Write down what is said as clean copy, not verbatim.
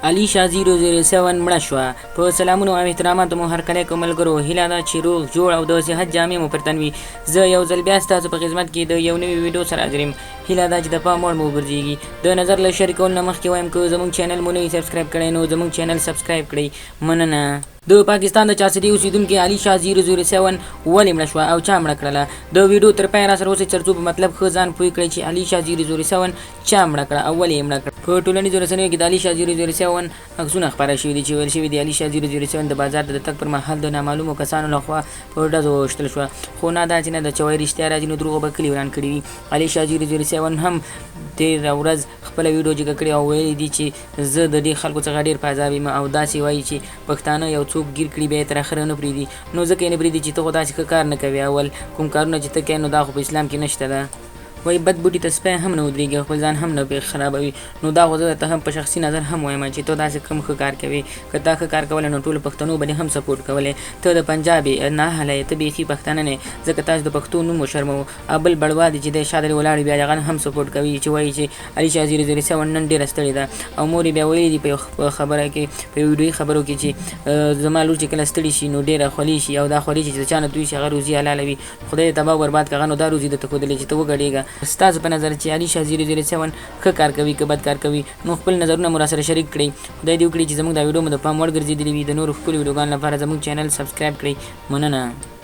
علي شاه 007 مړه شوه. په سلامونو او احتراماتو مو هرکلی کوم ملګرو، هیله ده چې روغ جوړ او د صحت جامې مو پر تن وي. زه یو ځل بیا ستاسو په خدمت کې د یو نوي ویډیو سره حاضر یم. هیله ده چې د پام وړ مو وګرځیږي. د نظر له شریکولو نه مخکې وایم که زموږ چینل مو نه وي سبسکرایب کړی نو زموږ چینل سبسکرایب کړئ. مننه. د پاکستان د چارسدې اوسیدونکې علي شاه 007 ولې مړه شوه او چا مړه کړله؟ د ویډیو تر پایه راسره اوسئ ترڅو په مطلب ښه ځان پوه کړئ چې علي شاه 007 چا مړه کړه او ولې یې مړه کړه. په ټولنیزو رسنیو کې د علي شاه 007 عکسونه خپاره شوي دي چې ویل شوي دي علي شاه 007 د بازار ته د تګ پر مهال د نامعلومو کسانو له خوا په ډزو وویشتل شوه. خو نه داسې نه ده چې وایي رښتیا راځي نو دروغو به کلي وران کړي وي. علي شاه 007 هم تېره ورځ خپله ویډیو جګه کړې او ویلي دي چې زه د دې خلکو څخه ډېر په عذاب یم او داسې وایي چې پښتانه یو څوک ګیر کړي بیا یې تر اخره نه پرېږدي نو ځکه یې نه پرېږدي چې ته خو داسې ښه کار نه کوې اول کوم کارونه چې ته کوې نو دا خو په اسلام کې نشته ده. وایي بد بوټي ته سپی هم نه ودرېږي او خپل ځان هم نه پرې خرابوي نو دا خو زه درته هم په شخصي نظر هم وایم چې ته داسې کوم ښه کار کوې که تا ښه کار کولی نو ټولو پښتنو به دې هم سپورټ کولی ته د پنجاب یې نااهله یې ته بیخي پښتانه نه یې ځکه تاسو د پښتو نوم وشرموه او بل بړوا دی چې دی شاته دې ولاړ وي بیا هغه هم سپورټ کوي چې وایي چې علي شاه 007 نن ډېره ستړې ده او مور یې بیا ویلي دي په یو خبره کې په یو ویډیويي خبرو کې چې زما لور چې کله ستړې شي نو ډېره خولې شي او دا خولې چې د چا نه توی شي هغه روزي حلاله وي خدای دې تباه برباد که هغه نو دا روزي درته ښودلې چې ته وګډېږه. ستاسو په نظر چې علي شاه 007 ښه کار کوي که بد کار کوي نو خپل نظرونه مو راسره شریک کړئ. خدای دې وکړي چې زموږ دا ویډیو مو د پام وړ ګرځېدلې وي. د نورو ښکلو ویډیوګانو لپاره زموږ چینل سبسکرایب کړئ. مننه.